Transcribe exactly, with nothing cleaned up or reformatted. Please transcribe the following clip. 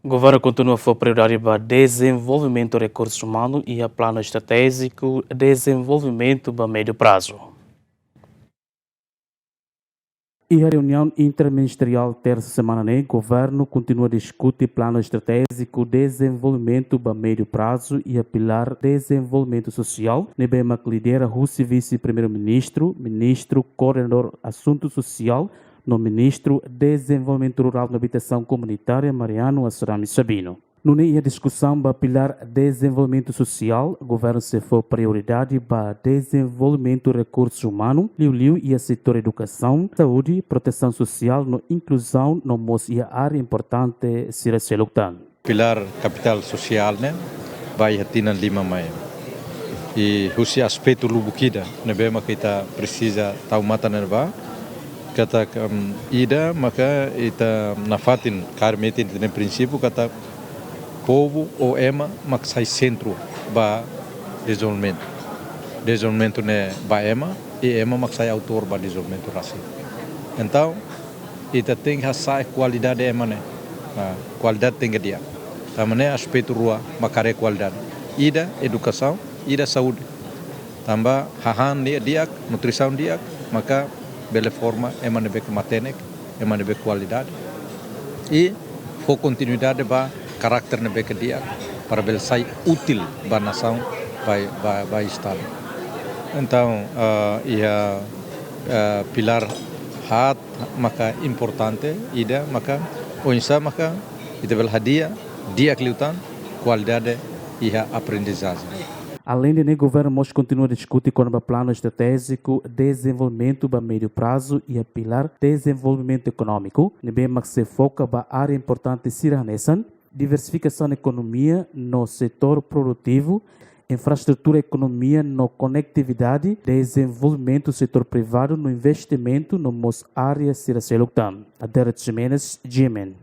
Governu kontinua fó prioridade ba dezenvolvimentu rekursu umanu iha planu estratéjiku dezenvolvimentu ba médiu prazu. Iha reuniaun interministeriál tersa semana ne'e, governu kontinua diskute planu estratéjiku dezenvolvimentu ba médiu prazu iha pilár dezenvolvimentu sosiál, ne'ebé mak lidera husi vise-primeiru-ministru, ministru koordenadór asuntu sosiál, no ministru dezenvolvimentu rurál no abitasaun komunitária, Mariano Asrami Sabino. Nune'e iha diskusaun ba pilár dezenvolvimentu sosiál, governu sei fó prioridade ba dezenvolvimentu rekursu umanu, liuliu iha setór edukasaun, saúde, protesaun sosiál no inkluzaun, no mós iha área importante sira seluk tan. Pilár kapitál sosiál ne'e ba iha tinan lima mai. I husi aspetu lubuk ida ne'ebé maka ita presiza tau matan ne'ebá, katak, em, ida maka ita nafatin kaer metin ita-nia prinsípiu katak povu ou ema mak sai sentru ba dezenvolvimentu. Dezenvolvimentu ne'e ba ema, i ema mak sai autór ba dezenvolvimentu rasik. Entaun, ita tenke hasa'e kualidade ema ne'e. Ah, kualidade tenke di'ak. Tanba ne'e aspetu rua mak haree kualidade. Ida edukasaun, ida saúde. Tanba hahán ne'e di'ak, nutrisaun di'ak, maka bele forma ema ne'ebé ke matenek, ema ne'ebé kualidade. I fó kontinuidade ba karakter ne'ebé ke di'ak, para bele sai útil ba nasaun, ba, ba, ba estadu. Entaun, ah, iha, ah, pilár haat maka importante, ida maka oinsá maka ita bele hadi'a di'ak liután kualidade iha aprendizajen. Aleinde ne'e, governu mós kontinua diskute kona-ba planu estratéjiku dezenvolvimentu ba médiu prazu iha pilár dezenvolvimentu ekonómiku, ne'ebé mak sei foka ba área importante sira hanesan diversifikasaun ekonomia no setór produtivu, infraestrutura ekonomia no konetividade, dezenvolvimentu setór privadu no investimentu no mós área sira seluk tan. Adérito Ximenes, G M N.